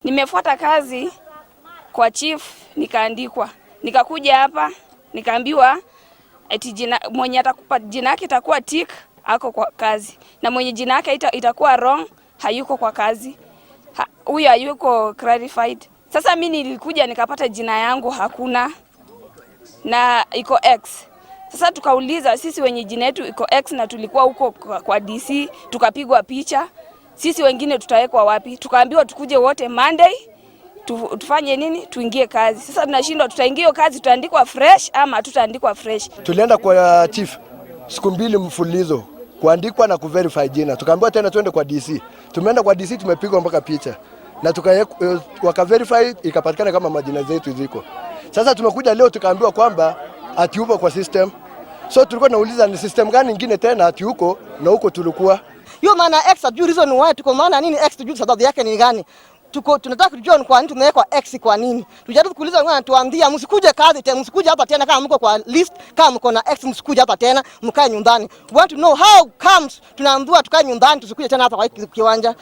Nimefuata kazi kwa chief nikaandikwa, nikakuja hapa nikaambiwa eti jina, mwenye atakupa jina yake itakuwa tick ako kwa kazi, na mwenye jina yake itakuwa wrong hayuko kwa kazi, huyo hayuko clarified. Sasa mi nilikuja nikapata jina yangu hakuna na iko X. Sasa tukauliza sisi wenye jina yetu iko X na tulikuwa huko kwa DC tukapigwa picha, sisi wengine tutawekwa wapi? Tukaambiwa tukuje wote Monday tufanye nini? Tuingie kazi. Sasa tunashindwa, tutaingia hiyo kazi, tutaandikwa fresh ama hatutaandikwa fresh? Tulienda kwa chief siku 2 mfululizo kuandikwa na kuverify jina, tukaambiwa tena twende kwa DC. Tumeenda kwa DC, tumepigwa mpaka picha na waka verify ikapatikana kama majina zetu ziko. Sasa tumekuja leo tukaambiwa kwamba ati upo kwa system. So tulikuwa tunauliza ni system gani ingine tena ati huko na huko tulikuwa. Hiyo maana X hatujui reason why tuko maana nini X, tujui sababu yake ni gani. Tuko tunataka kujua ni kwa nini tumewekwa X, kwa nini. Tujaribu kuuliza, wengine tuambia msikuje kazi tena, msikuje hapa tena kama mko kwa list, kama mko na X msikuje hapa tena, mkae nyumbani. We want to know how comes tunaambiwa tukae nyumbani tusikuje tena hapa kwa hiki kiwanja.